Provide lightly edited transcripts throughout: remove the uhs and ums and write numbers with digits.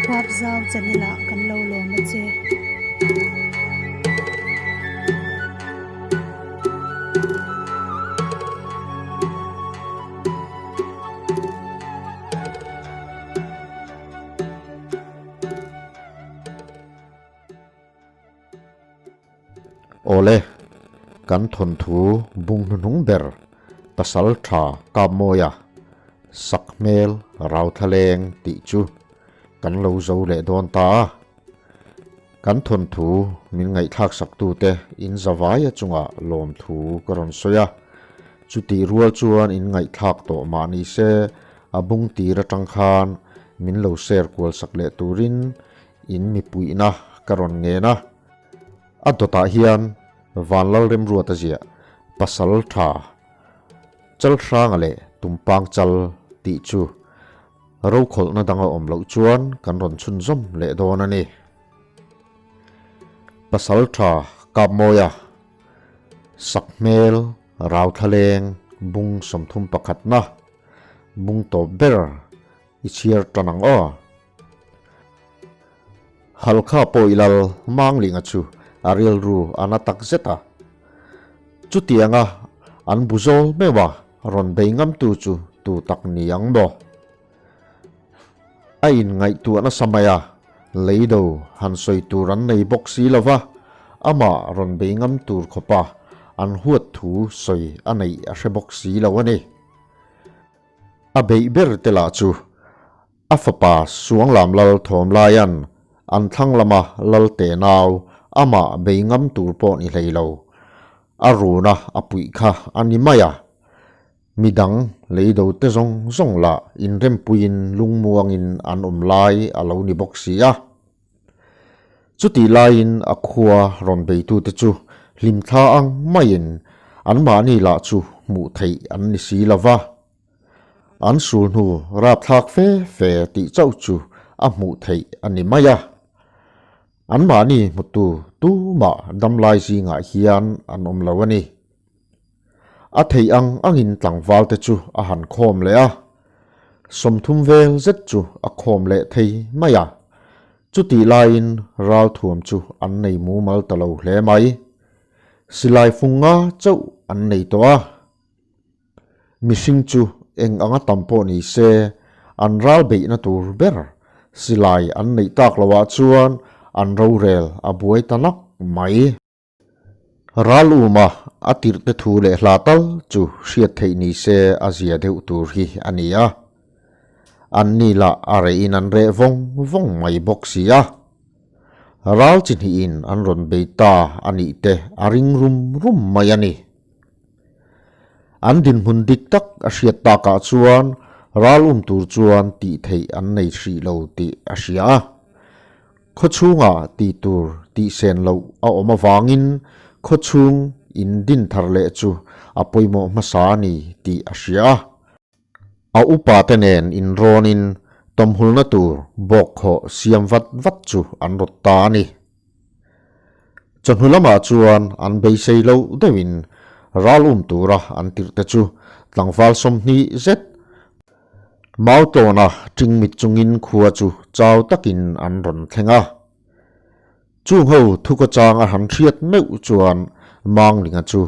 Huapzau channel ah kan lo lawm a che. Awle, kan thawnthu bung hnuhnung ber pasal tha Kapmawia sakhmel Rauthaleng tih chu kan lo zo leh dawn ta a. Kan thawnthu min ngaihthlak saktute in zavaia chungah lawmthu ka rawn sawi a. Chutih rual chuan in ngaihthlak tawh mah ni se a bung tir atang khan min lo share kual sak leh turin In mipuihna ka rawn ngen a, a dawtah hian Vanlal Remruata ziah pasal tha Chalhranga leh Tumpang Chal tih chu rokhawlhna danga awm loh chuan kan rawn chhunzawm leh dawn a ni. Pasal tha Kapmawia, Sakhmel Rauthlaleng bung 31na, bung tawp ber i chhiar tan ang aw. Halkha pawh i lal Manglinga chu a rilru a na tak zet a. Chutianga an bu zawl meuh a rawn bei ngamtu chu tu tak ni ang maw? A inngaihtuah nasa mai a, leido han sawi tur an nei bawk si lo va, amah rawn bei ngam tur khawpa an huat thu sawi a neih a hre bawk si lo a ni. A beih ber te lah chu a fapa Suanglam lal thawm laian an thlang lama lal teh nau amah bei ngam tur pawh ni hlei lo. A runa a puih kha a ni mai a. Midang leido te zawng zawng lah inrempuiin lungmuangin an awm lai a lo ni bawk si a. Chutih laiin a khua rawn beitute chu hlimthla ang maiin anmahni lah chu hmuh theih an ni si lo va. An sul hnu rapthlak fe fe tih chauh chu a hmuh theih a ni mai a. Anmahni hmutu tumah damlai zingah hian an awm lo a ni. A theih ang angin tlangval te chu a han khawm leh a, 30 vel zet chu a khawm leh thei mai a. Chutih laiin ralthuam chu an nei mumal ta lo hle mai. Silai fung nga chauh an nei tawh a. Mihring chu eng anga tam pawh ni se, an ral beihna tur ber silai an neih tak loah chuan an rorel a buai ta nak mai. Ral uma a tirhte thu leh hla tal chu hriat theih ni se a zia deuh tur hi a ni a. An ni lah a rehin an reh vawng vawng mai bawk si a. Ral chi hnihin an rawn bei ta a nih te a ring rum rum mai a ni. An dinhmun dik tak a hriat takah chuan ral um tur chuan tih theih an nei hrih lo tih a hria a. Khawchhungah tih tur tih sen loh a awm avangin khawchhung in din thar leh chu a pawimawh hmasa a ni tih a hria a. A upa te nen inrawnin tawmhulna tur bawkkhawh siam vat vat chu an rawt ta a ni. Chawhnu lamah chuan an beisei loh deuhin ral um tura an tirh te chu tlangval 20 zet Mautawna ṭingmit chungin khua chu chau takin an rawn thleng a. Chung ho thukawchang a han hriat meuh chuan Manglinga chu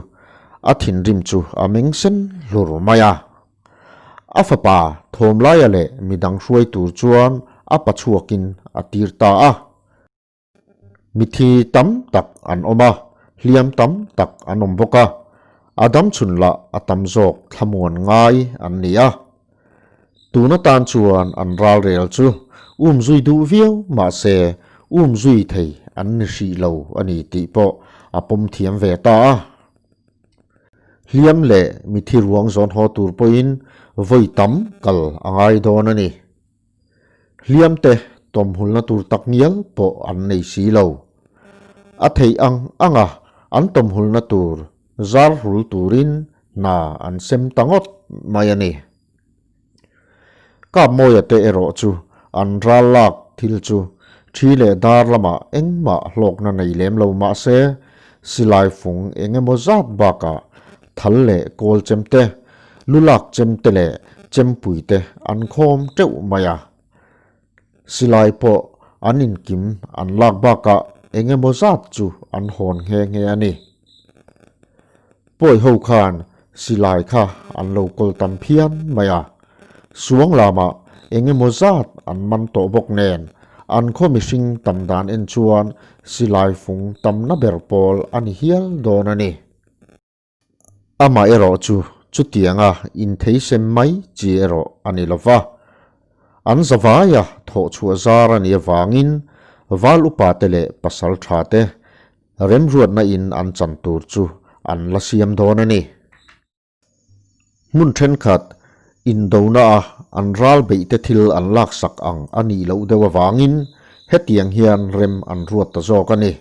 a thinrim chu a meng sen hlur mai a. A fapa Thawmlaia leh midang hruai tur chuan a pachhuakin a tir ta a. Mithi tam tak an awm a, hliam tam tak an awm bawk a, a damchhun lah a tam zawk thlamuan ngai an ni a. Tun atan chuan an ralrel chu umzui duh viau mahse umzui thei an ni hrih lo a ni tih pawh a pawm thiam ve ta a. Hliam leh mithi ruang zawn haw tur pawhin vawi tam kal a ngai dawn a ni. Hliam te tawmhulna tur tak ngial pawh an nei si lo. A theih ang anga an tawmhulna tur zar hrul turin hna an sem ta ngawt mai a ni. Kapmawia te erawh chu an ral lak thil chu thi leh dar lamah engmah hlawkna nei lem lo mah se, silai fung eng emaw zat bakah thal leh kawl chem te, lu lak chem te leh chempui te an khawm teuh mai a. Silai pawh. An inkim an lak bakah eng emaw zat chu an hawn nghe nghe a ni. Pawi ho khan silai kha an lo kawl tam phian mai a, suang lamah eng emaw zat an man tawh bawk nen an khaw mihring tam dan en chuan silai fung tamna ber pawl a ni hial dawn a ni. Amah erawh chu chutianga intheisem mai chi erawh a ni lo va, an zavaia thawhchhuah zar a nih avangin val upate leh pasal thate remruatna in an chan tur chu an la siam dawn a ni. Hmun thenkhat indona a an ral beihte thil an laksak ang a nih loh deuh avangin hetiang hian rem an ruat ta zawk a ni.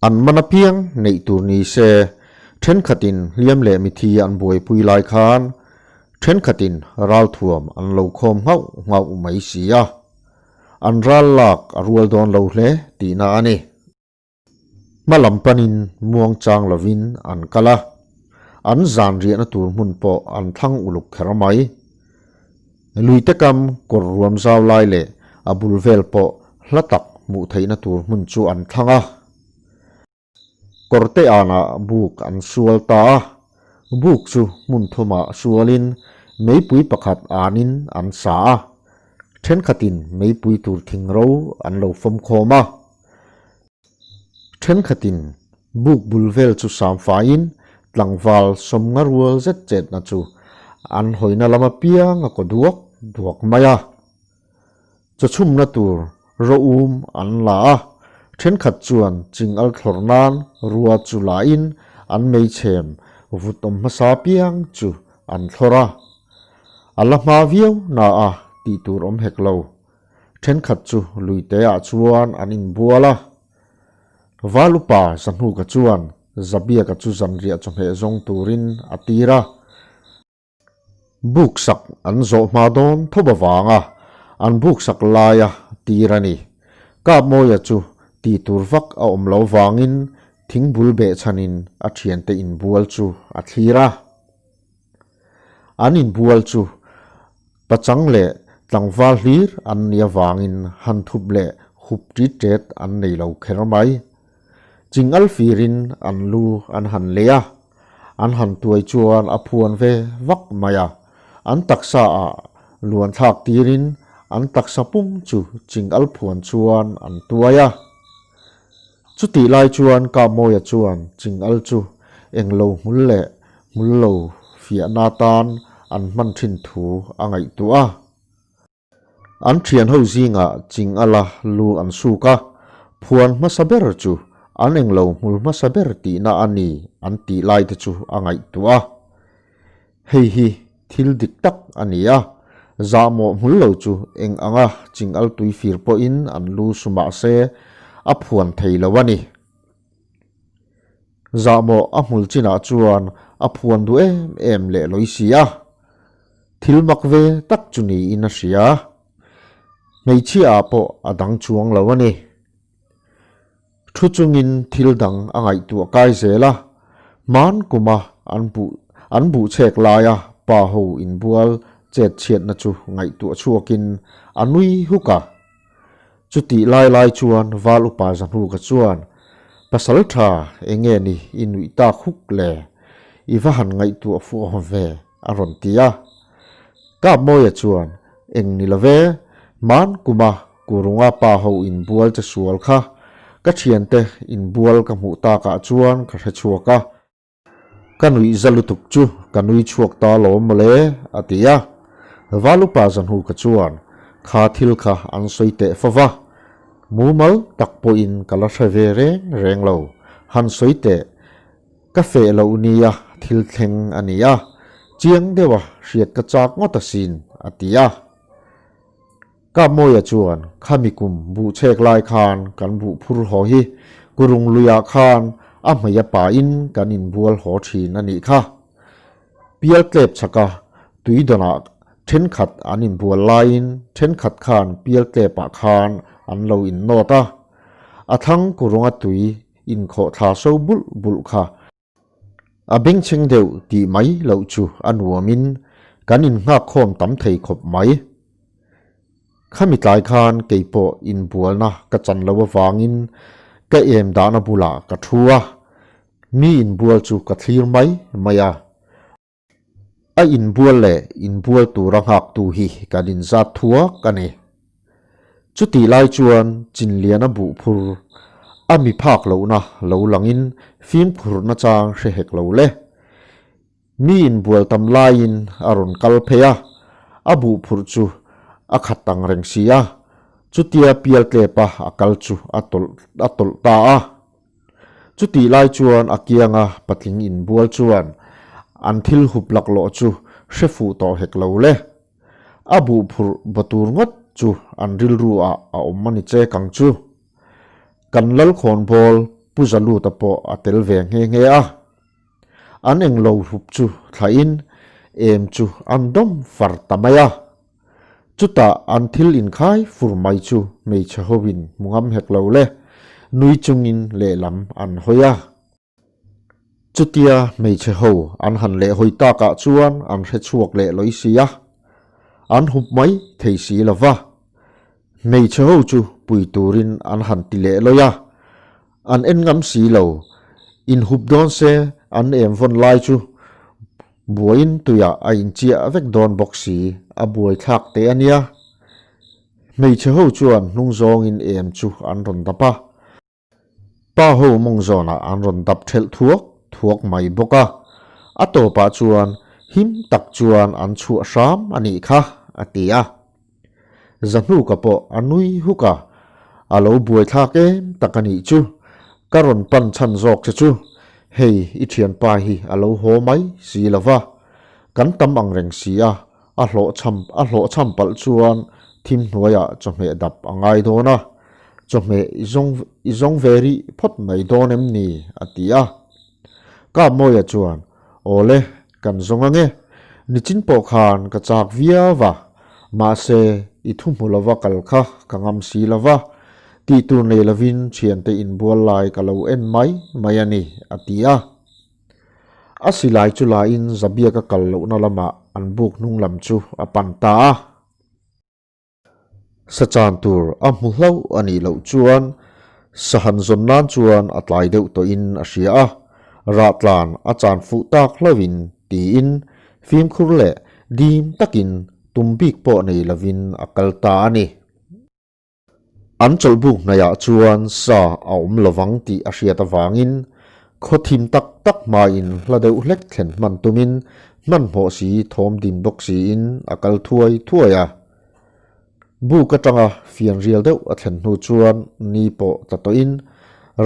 An man apiang neih tur ni se, thenkhatin hliam leh mithi an buaipui lai khan thenkhatin ralthuam an lo khawm nghauh nghauh mai si a, an ral lak a rual dawn lo hle tihna a ni. Hma lam panin muang chang lovin an kal a, an zan riahna tur hmun pawh an thlang uluk kher mai. Luite kam kawr ruam zau lai leh a bul vel pawh hla tak hmuh theihna tur hmun chu an thlang a. Kawrte anah buk an sual ta a, buk chu hmun thumah sualin meipui pakhat anin an sa a, thenkhatin meipui tur thing ro an lo fawm khawm a. Thenkhatin buk bul vel chu samfaiin tlangval sawmnga rual zet chetna chu an hawina lam apiang a kaw duak duak mai a. Chawchhumna tur rawum an la a, thenkhat chuan chingal thlawr nan rua chu lain an meichhem vut awm hmasa apiang chu an thlawr a. A la hma viau na a tih tur awm hek lo. Thenkhat chu luiteah chuan an inbual a. Valupa Zahnuka chuan Zabiaka chu zanriah chawhmeh zawng turin a tir a. Buk sak an zawh hma dawn thawp avanga an buk sak laia tir a ni. Kapmawia chu tih tur vak a awm lo vangin thingbul behchhanin a thiante inbual chu a thlir a. An inbual chu pachang leh tlangval hlir an nih avangin han thup leh hup ṭit ṭet an nei lo kher mai. Chingal firin an lu an han lei a, an han tuai chuan a phuan ve vak mai a, an taksa ah luan thlak tirin an taksa pum chu chingal phuan chuan an tuai a. Chutih lai chuan Kapmawia chuan chingal chu englo hmul leh hmul lo fiahna atan an hman thin thu a ngaihtuah a. An thian ho zingah chingala lu an suk a, phuan hmasa ber chu an englo hmul hmasa ber tihna a ni an tih lai te chu a ngaihtuah a. Hei hi thil dik tak a ni a, zahmawh hmul lo chu eng anga chingal tui fir pawhin an lu su mah se a phuan thei lo a ni. Zahmawh a hmul chinah chuan a phuan duh em em leh lawi si a, thil mak ve tak chu niin a hria. Hmeichhia ah pawh a dang chuang lo a ni. Thu chungin thil dang a ngaihtuah kai zel a, hman kuma an buh an buh chhek laia pa ho inbual chet chhiatna chu ngaihtuah chhuakin a nui huk a. Chutih lai lai chuan Val Upa Zahnuka chuan, Pasal tha, eng nge ni i nuih tak huk le? I va han ngaihtuah fuh awm ve, a rawn ti a. Kapmawia chuan, Eng ni lo ve, hman kuma Kurunga pa ho inbual che sual kha ka thiante inbual ka hmuh takah chuan ka hre chhuak a. Ka nuih za lutuk chu ka nui chhuak ta lawm mawle, a ti a. Valupa Zahnuka chuan kha thil kha an sawi teh fo va, mumal tak pawhin ka la hre ve reng reng lo, han sawi teh ka feh loh nia thil thleng a ni a, chiang deuha hriat ka chak ngawt asin, a ti a. Kapmawia chuan, Khami kum buh chhek lai khan kan buh phur haw hi Kurung luiah khan a hmei a pain kan inbual haw thin a nih kha. Pial tlep chhaka tui dawnah thenkhat an inbual laiin thenkhat khan pial tlepah khan an lo innawt a. A thlang Kurunga tui inkhawh thla so bulh bulh kha A bengchheng deuh tih mai loh chu a nuamin kan innghak khawm tam thei khawp mai. Khami tlai khan kei pawh inbualna ka chan lo avangin ka em dahna bulah ka thu a, mi inbual chu ka thlir mai mai a. A inbual leh inbual tura nghaktu hi kan inzat thuak a ni. Chutih lai chuan Chinliana buh phur a mi phak lohna lo langin fimkhurna chang hre hek lo le. Mi inbual tam laiin a rawn kal phei a, a buh phurh chu a khat ang reng si a, chutia pial tlepa a kal chu a tawlh a tawlh ta a. Chutih lai chuan a kianga patling inbual chuan an thil hup laklawh chu hre fuh tawh hek lo le. A buh phurh baw tur ngawt chu an rilru ah a awm a ni che kang chu. Kan Lalkhawnbawl Pu Zaluta pawh a tel ve nghe nghe a. An englo hup chu thlahin em chu an dawm far ta mai a. Chutah an thil inkhai fur mai chu hmeichhe hoin hmu ngam hek lo le, nui chungin lehlam an hawi a. Chutia hmeichhe ho an han lehhawi takah chuan an hre chhuak leh lawi si a, an hup mai thei si lo va. Hmeichhe ho chu pui turin an han ti leh lawi a, an en ngam si lo. Inhup dawn se an em vawn lai chu buaiin tuiah a inchiah vek dawn bawk si, a buaithlak teh a nia. Hmeichhe ho chuan hnung zawngin em chu an rawn dap a. Pa ho mawng zawnah an rawn dap thelh thuak thuak mai bawk a, a tawpah chuan him tak chuan an chhuah hram a nih kha, a ti a. Zahnuka pawh a nui huk a, a lo buaithlak em tak a nih chu, ka rawn pan chhan zawk che chu, hei i thianpa hi a lo haw mai si lo va, kan tam ang reng si a, A hlawhchham a hlawhchham palh chuan thim hnuaiah chawhmeh dap a ngai dawn a, chawhmeh i zawng i zawng ve rih phawt mai dawn em ni? a ti a. Kapmawia chuan, Awle, kan zawng ange, nichin pawh khan ka chak viau a, mahse i thu hmu lova kal kha ka ngam si lova, tih tur nei lovin thiante inbual lai ka lo en mai mai a ni, a ti a. A silai chu lain Zabiaka kal lohna lamah an buk hnung lam chu a pan ta a. Sa chan tur a hmu hlauh a nih loh chuan sa han zawn nan chuan a tlai deuh tawhin a hria a, rah tlan a chan fuh tak hlauhin tiin fimkhur leh dim takin tum bik pawh nei lovin a kal ta a ni. An chawlhbuk hnaihah chuan sa a awm lovang tih a hriat avangin khaw thim tak tak hmain hla deuh hlek thlen hman tumin hmanhmawh si thawm din bawk siin a kal thuai thuai a. Buk atanga fian rial deuh a thlen hnu chuan ni pawh tla tawhin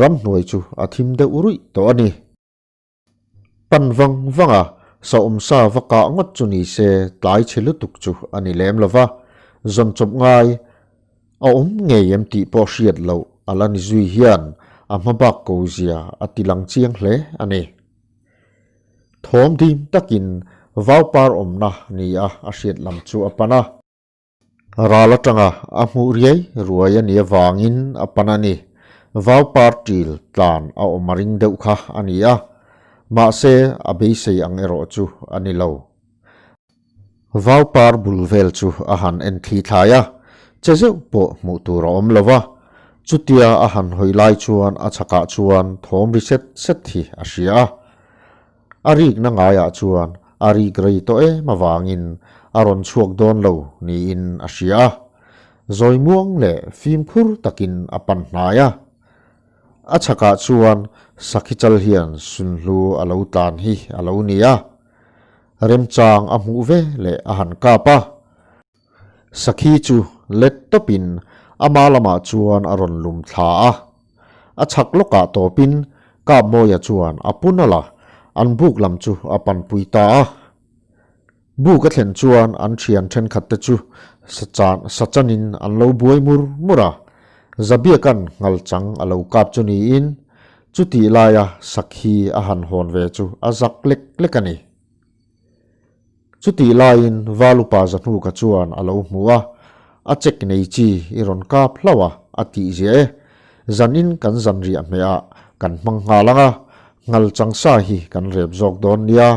ramhnuai chu a thim deuh ruih tawh a ni. Pan vang vang a, saumsa va kah ngawt chu ni se tlai chhe lutuk chu a ni lem lo va, zawn chawp ngai a awm ngei em tih pawh hriat loh a la ni zui hian a hma bak ko zia a ti lang chiang hle a ni. Thawm dim takin vau par awmna ni a a hriat lam chu a pan a. Ral atanga a hmuh riai ruai a nih avangin a pan a ni. Vau par ṭil tlan a awm a ring deuh kha a ni a, mahse a beisei ang erawh chu a ni lo. Vau par bul vel chu a han en thli thlai a, che zeuh pawh hmuh tur a awm lo va. Chutia a han hawi lai chuan a chhakah chuan thawm ri set set hi a hria a. A rikna ngaiah chuan a rik rei tawh em avangin a rawn chhuak dawn lo niin a hria a. Zawi muang leh fimkhur takin a pan hnai a. A chhakah chuan sakhi chal hian sunhlu a lo tlan hi a lo ni a. Remchang a hmuh ve leh a han kap a. Sakhi chu let tawpin ama lamah chuan a rawn lum thla a. A chhak lawkah tawpin Kapmawia chuan a pu nalh a, an buk lam chu a panpui ta a. Buk a thlen chuan an thian thenkhatte chu sachanin an lo buai mur mur a, Zabiaka'n nghalchang a lo kap chu niin chutih laia sakhi a han hawn ve chu a zak lek lek a ni. Chutih laiin Valupa Zahnuka chuan a lo hmu a, A check nei chi i rawn kap hlauh a, a tih ziah e. Zanin kan zanriah hmehah kan hmang nghal ang a, nghal changsa hi kan rep zawk dawn nia.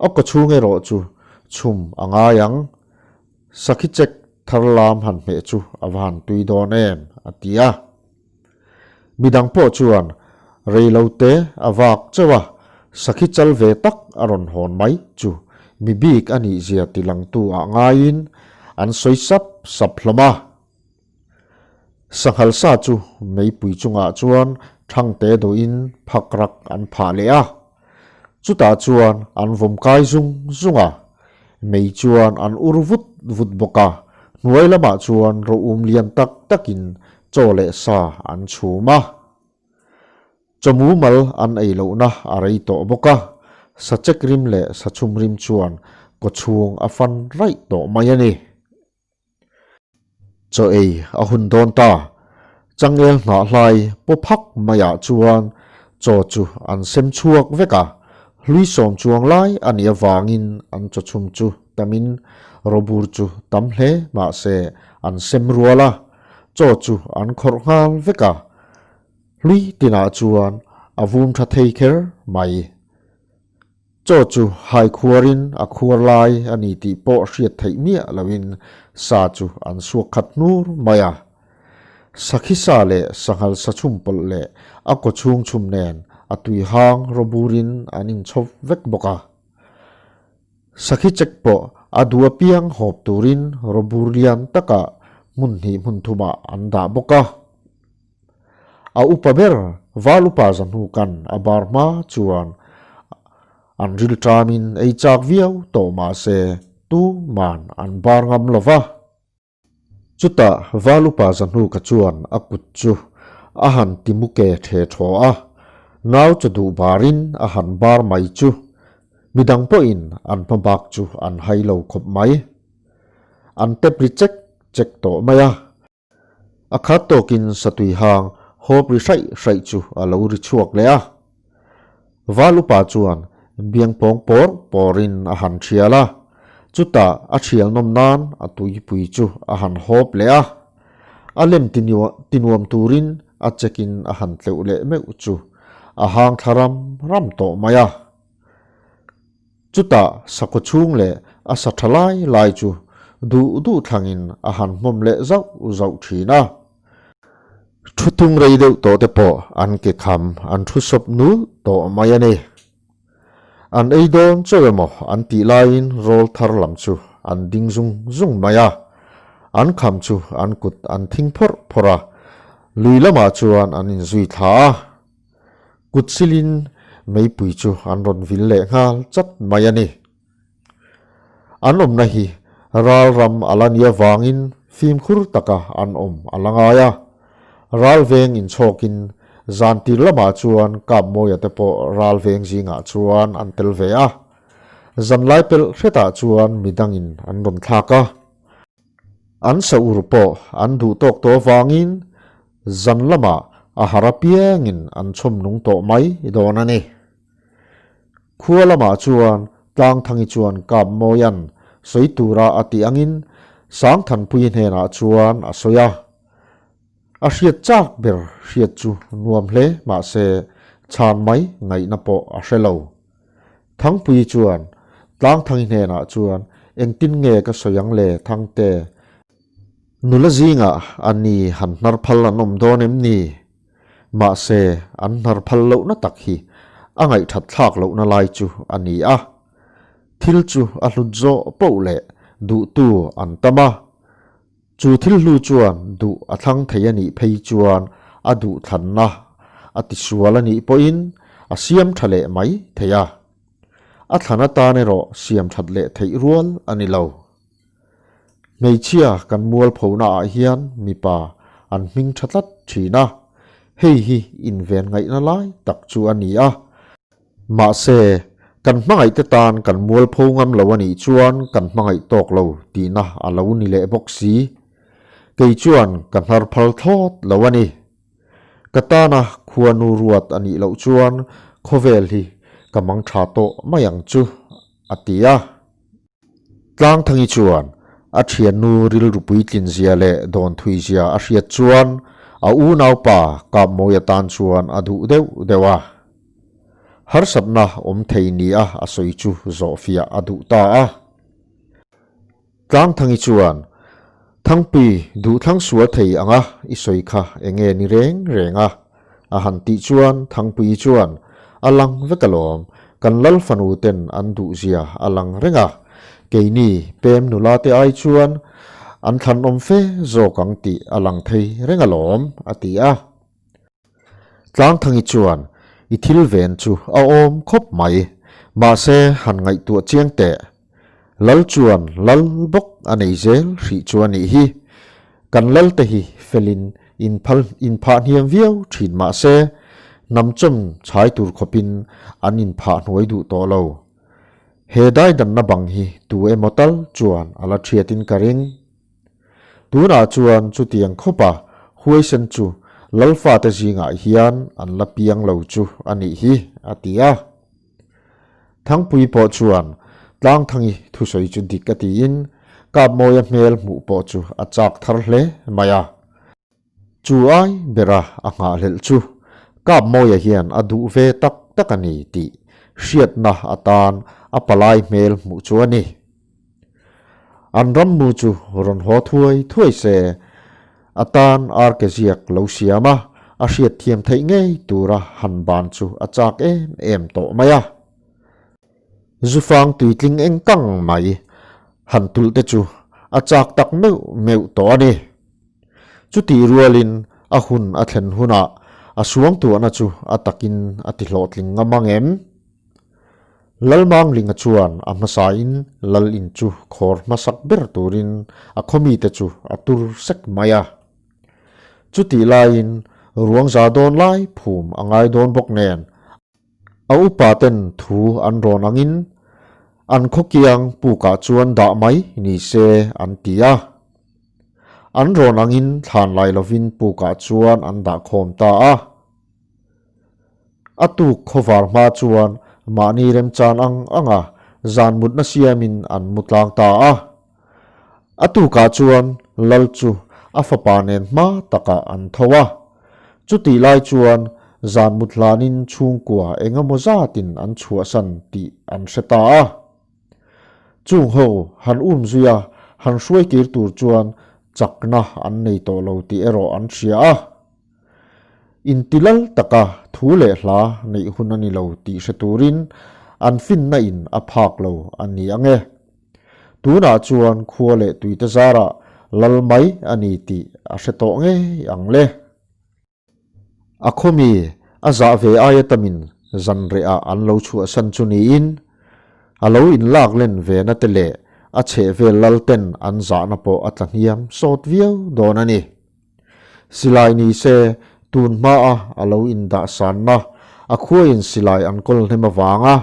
A kawchhung erawh chu chhum a ngai ang. Sakhi check. Tharlam han hmeh chu a va han tui dawn em, a ti a. Midang pawh chuan rei lo te a vak chauh a, sakhi chal ve tak a rawn hawn mai chu mi bik a nih zia ti langtu ah ngaiin an sawi sap sap hlawm a. Sanghal sa chu meipui chungah chuan thangte dawhin phak rak an phah leh a. Chutah chuan an vawm kai zung zung a, mei chuan an ur vut vut bawk a, hnuai lamah chuan rawum lian tak takin chaw leh sa an chhum a. Chaw mumal an ei lohna a rei tawh bawk a, sa chek rim leh sa chhum rim chuan kawchhung a fan raih tawh mai a ni. Chaw ei a hun dawn ta. Changel hnah hlai paw phak maiah chuan chaw chu an sem chhuak vek a, hlui sawm chuang lai a nih avangin an chaw chhum chu tamin rawbur chu tam hle mahse an sem rual a, chaw chu an khawrh nghal vek a, hlui tinah chuan a vum tha thei kher mai. Chaw chu hai khuarin a khuar lai a ni tih pawh hriat theih miah loin sa chu an suak khat hnur mai a. Sakhi sa leh sanghal sa chhum pawlh leh a kaw chhung chhum nen a tui hang rawburin an inchhawp vek bawk a. Sakhi chek pawh a duh apiang hawp turin rawbur lian takah hmun hnih hmun thumah an dah bawk a. A upa ber val upa Zahnukan a bar hma chuan an ril tamin ei chak viau tawh mah se tu man an bar ngam lo va. Chutah val upa Zahnuka chuan a kut chu a han ti muke the thaw a, nau chaw duh barin a han bar mai chu midang pawhin an hma bak chu an hai lo khawp mai. An tep ri chek chek tawh mai a. A khat tawkin satui hang hawp ri hraih hraih chu a lo ri chhuak leh a. Val upa chuan biang pawng pawr pawrin a han thial a, chutah a thial nawm nan a tuipui chu a han hawp leh a. A lem tinuam turin a chekin a han tleuh leh meuh chu a hang thla ram ram tawh mai a. Chutah sakhaw chhung leh a sa tha lai lai chu duh duh thlangin a han hmawm leh zauh zauh thin a. Thu tung rei deuh tawh te pawh an ke kham an thu sawp nul tawh mai a ni. An ei dawn chauh emaw an tih laiin rawl thar lam chu an ding zung zung mai a. An kham chu an kut an thing phawrh phawrh a, lui lamah chuan an inzui thla a. Kut silin meipui chu an rawn vil leh nghal chat mai a ni. An awmna hi ral ram a la nia vangin fimkhur taka an awm a la ngai a. Ral veng inchhawkin zan tir lamah chuan Kapmawia te pawh ral veng zingah chuan an tel ve a. Zanlai pelh hretah chuan midangin an rawn thlak a. An sa ur pawh an duh tawk tawh avangin zan lamah a har apiangin an chhawm nung tawh mai dawn a ni. Khua lamah chuan Tlangthangi chuan Kapmawia'n sawi tura a tih angin Sangthanpuii hnenah chuan a sawi a. A hriat chak ber hriat chu nuam hle mahse chhan mai ngaihna pawh a hre lo. Thangpuii chuan Tlangthangi hnenah chuan engtin nge ka sawi ang le Thangte? Nula zingah a ni han hnar phal an awm dawn em ni? Mahse an hnar phal lohna tak hi a ngaihthat thlak lohna lai chu a ni a. Thil chu a hlut zawh poh leh duhtu an tam a. Chu thil hlu chuan duh a thlang thei a nih phei chuan a duhthlanna a tisual a nih pawhin a siam tha leh mai thei a. A thlan atan erawh siam that leh theih rual a ni lo. Hmeichhia kan mualphona ah hian mipa an hming tha tlat thin a, hei hi inven ngaihna lai tak chu a ni a. Mahse, kan hmangaihte tan kan mualpho ngam lo a nih chuan kan hmangaih tawk lo tihna a lo ni leh bawk si. Kei chuan ka hnar phal thlawt lo a ni. Ka tana khuanu ruat a nih loh chuan khawvel hi ka mang tha tawh mai ang chu, a ti a. Tlangthangi chuan a thiannu rilru puitlin zia leh dawnthui zia a hriat chuan a unaupa Kapmawia tan chuan a duh deuh deuh a. Harsatna awm thei nia a sawi chu zawhfiah a duh ta a. Tlangthangi chuan. Thangpui duhthlang sual thei anga i sawi kha enge ni reng reng a? A han tih chuan Thangpui chuan, A lang vek alawm, kan lal fanu ten an duh zia a lang reng a, keini pem nula te ai chuan an thlanawm fe zawk ang tih a lang thei reng alawm, a ti a. Tlangthangi chuan, I thil ven chu a awm khawp mai, mahse han ngaihtuah chiang teh. Lal chuan lal bawk a nei zel hrih chu a nih hi. Kan lal te hi felin inphal inphah hniam viau thin mahse hnam chawm chhai tur khawpin an inphah hnuai duh tawh lo. He daidanna bang hi tu emaw tal chuan a la thiatin ka ring. Tunah chuan chutiang khawpa huaisen chu Lalfate zingah hian an la piang lo chu a nih hi, a ti a. Thangpui pawh chuan Tlangthangi thusawi chu dik a tiin Kapmawia hmel hmuh pawh chu a chak thar hle mai a. Chu ai bera a nghahhlelh chu Kapmawia hian a duh ve tak tak a ni tih hriatna atan a palai hmel hmuh chu a ni. An rammu chu rawn haw thuai thuai se, a tan arke ziak lo siam a, a hriatthiam theih ngei tura han ban chu a chak em em tawh mai a. Zufang tuitling eng kang mai han tulh te chu a chak tak meuh meuh tawh a ni. Chutih rualin a hun a thlen hunah a suangtuahna chu a takin a tihlawhtling ngam ang em? Lalmanglinga chuan a hmasain Lal in chu khawr hmasak ber turin a khawmite chu a tur sek mai a. Chutih laiin ruang za dawn lai phum a ngai dawn bawk nen a upa ten thu an rawn angin an khawkiang pukah chuan dah mai ni se an ti a. An rawn angin thlan lai lovin pukah chuan an dah khawm ta a. A tuk khawvar hma chuan mahni remchan ang anga zan mutna siamin an mu tlang ta a. A tukah chuan Lal chu a fapa nen hma takah an tho a. Chutih lai chuan zan mut hlanin chhungkua eng emaw zatin an chhuahsan tih an hre ta a. Chung ho han um zui a, han hruai kir tur chuan chakna an nei tawh lo tih erawh an hria a. Intilal taka thu leh hla neih hun a ni lo tih hre turin an finna in a phak lo a ni ang e. Tunah chuan khua leh tuite zarah lal mai a ni tih a hre tawh ngei ang le. A khawmi a zah ve aia tamin zan rehah an lo chhuahsan chu niin a lo inlak len ve na te leh a chhehvel lal ten an zahna pawh a tla hniam sawt viau dawn a ni. Silai ni se, tun hmaa a lo indah sanna, a khuaiin silai an kawl hnem avanga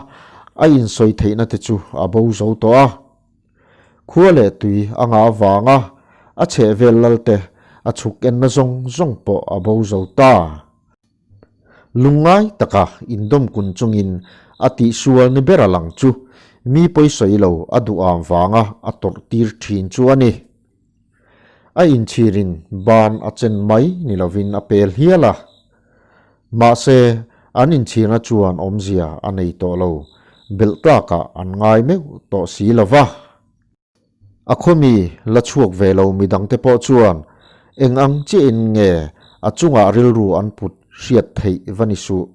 a insawi theihna te chu a bo zo tawh a. Khua leh tui a ngah avanga a chhehvel lalte a chhuk enna zawng zawng pawh a bo zo ta. Lungngai taka indawm kun chungin a tihsual ni ber a lang chu mi pawisawi lo a duham vanga a tawrh tir thin chu a ni. A inchhirin ban a chen mai ni lovin a pel hial a. Mahse, an inchhirna chuan awmzia a nei tawh lo, belh tlakah an ngai meuh tawh si lo va. A khawmi la chhuak ve lo midangte pawh chuan eng ang chiahin nge a chungah rilru an put hriat theih va ni suh.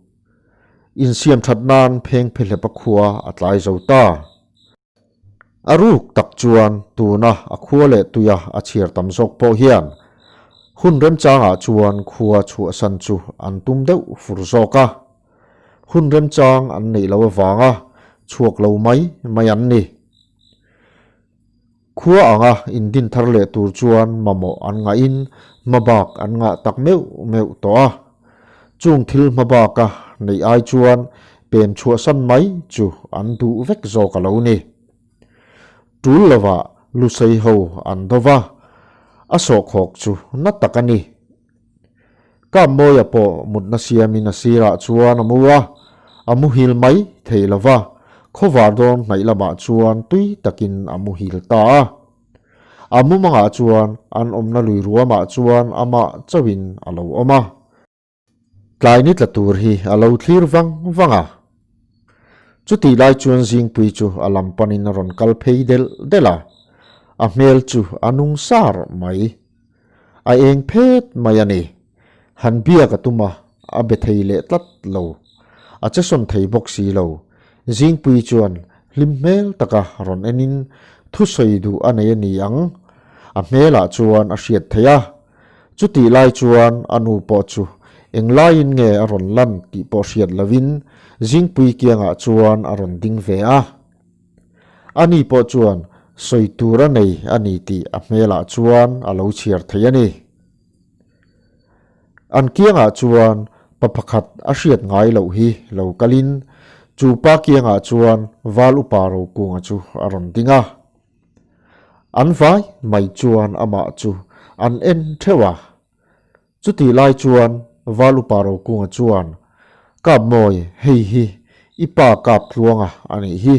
Insiam that nan pheng phehlep a khua a tlai zo ta. A ruk tak chuan tuna a khua leh tuia a chhiar tam zawk pawh hian hun remchangah chuan khua chhuahsan chu an tum deuh fur zawk a. Hun remchang an neih loh avanga chhuak lo mai mai an ni. Khua anga indin thar leh tur chuan mamawh an ngahin hmabak an ngah tak meuh meuh tawh a. Chung thil hmabaka neih ai chuan pem chhuahsan mai chu an duh vek zawk a lo ni. Tul lovah Lusei ho an do va, a sawhkhawk chu na tak a ni. Kammawia pawh mutna siamin a sirah chuan a mu a, a muhil mai thei lo va, khawvar dawn hnaih lamah chuan tui takin a muhil ta a. A mumangah chuan an awmna lui ruamah chuan amah chauhin a lo awm a. Tlai ni tla tur hi a lo thlir vang vang a. Chutih lai chuan Zingpui chu a lam panin a rawn kal phei delh delh a. A hmel chu a nung sar mai. A eng phet mai a ni. Han biak a tum a, a be thei leh tlat lo. A che sawn thei bawk si lo. Zingpui chuan hlim hmel taka rawn enin thusawi duh a nei a ni ang. A hmelah chuan a hriat theih a. Chutih lai chuan a nu pawh chu eng laiin nge a rawn lan tih pawh hriat loin Zingpui kiangah chuan a rawn ding ve a. Ani pawh chuan sawi tur a nei a ni tih a hmelah chuan a lo chhiar thei a ni. An kiangah chuan pa pakhat a hriat ngai loh hi lo kalin chu pa kiangah chuan Val Upa Rokunga chu a rawn ding a. An vai mai chuan amah chu an en theuh a. Chutih lai chuan Val Upa Rokunga chuan, Kap mawi, hei hi i pa kap tluanga a nih hi.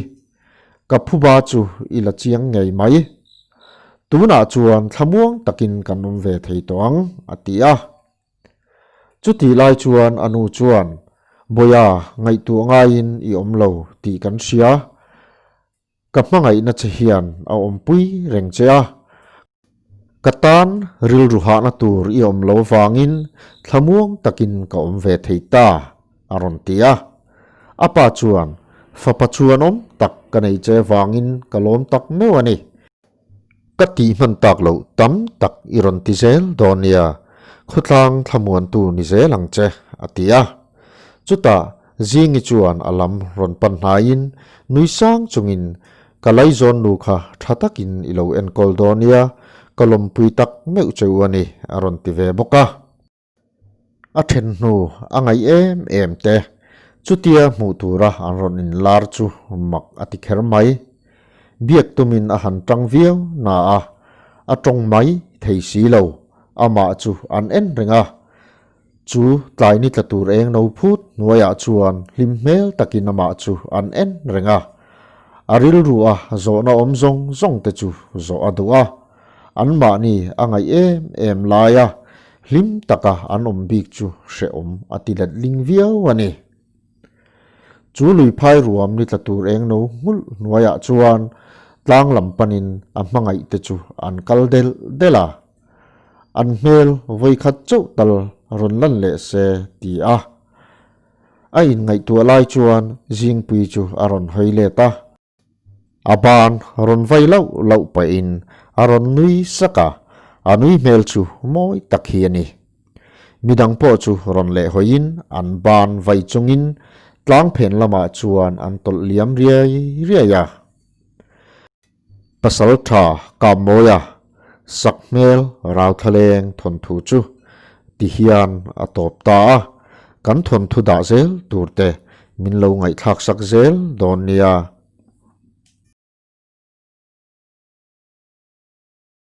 Ka phuba chu i la chiang ngei mai. Tunah chuan thlamuang takin kan awm ve thei tawh ang, a ti a. Chutih lai chuan a nu chuan, Bawiha, ngaihtuah ngaiin i awm lo tih kan hria. Ka hmangaihna che hian a awmpui reng che a, ka tan rilru hahna tur i awm lo vangin thlamuang takin ka awm ve thei ta, a rawn ti a. A pa chuan, Fapa chuanawm tak ka nei che vangin ka lawm tak meuh a ni. Ka tih hman tak loh tam tak i rawn ti zel dawn nia, khawtlang thlamuantu ni zel ang che, a ti a. Chutah Zingi chuan a lam rawn pan hnaiin nui sang chungin, Ka laizawn nu kha tha takin i lo enkawl dawn nia, ka lawmpui tak meuh che u a ni, a rawn ti ve bawk a. A then hnu a ngaih em em te, chutia hmuh tura an rawn inlar chu mak a ti kher mai. Biak tumin a han tang viau na a, a tawng mai thei si lo, amah chu an en reng a. Chu tlai ni tla tur eng no phut hnuaiah chuan hlim hmel takin amah chu an en reng a. A rilru a zawhna awm zawng zawng te chu zawh a duh a. Anmahni a ngaih em em laia hlim taka an awm bik chu hrehawm a ti letling viau a ni. Chu lui phai ruam ni tla tur eng no nghulh hnuaiah chuan tlang lam panin a hmangaih te chu an kal delh delh a. An hmel vawikhat chauh tal rawn lan leh se ti a. A inngaihtuah lai chuan Zingpui chu a rawn hawi let a. A ban rawn vai lauh lauh pahin a rawn nui sak a, a nui hmel chu mawi tak hi a ni. Midang pawh chu rawn lehhawiin an ban vai chungin tlang phen lamah chuan an tawlh liam riai riai a. Pasal tha Kammawia sak hmel Rauthlaleng thawnthu chu ti hian a tawp ta a, kan thawnthu dah zel tur te min lo ngaihthlak sak zel dawn nia.